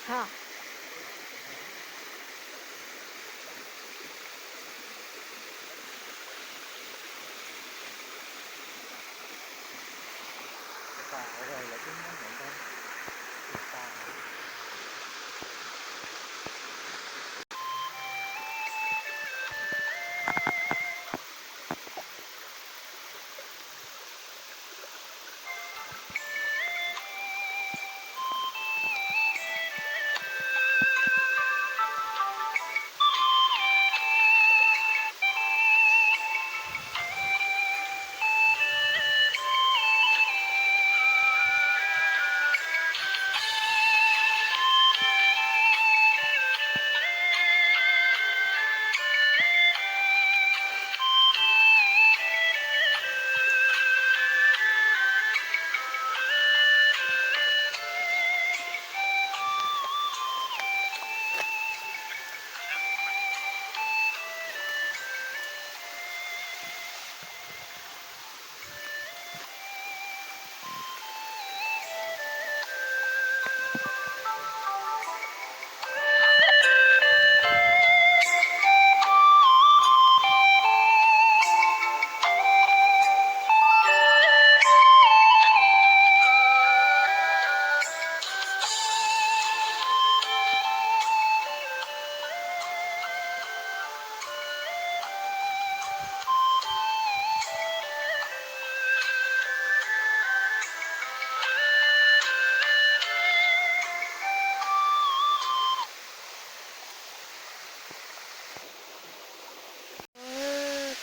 Ha.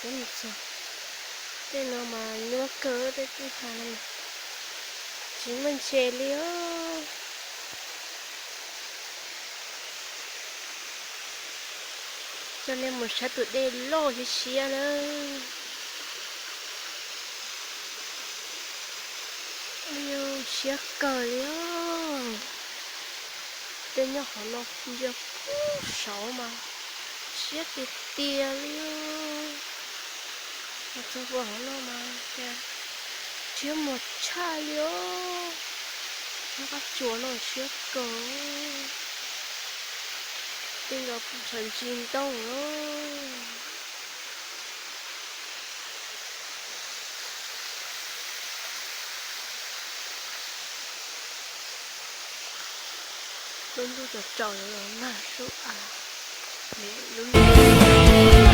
Peb mus txog tej no mas nyuaj kawg, tej kwj ha no mas tsis muaj ntses li os. Coj nej mus saib tus dej loj siab siab na. Siab kawg li os. Tej nyob qhov no ntsia puag saud mas siab tiag tiag li os. Txog qhov no mas thiab muag tshaj li os. Nyob qab tsuas no siab kawg. Tej nkaus sawv ntsis ntoo. Lub ntuj tsaus tsaus los nag sub av, lub ntuj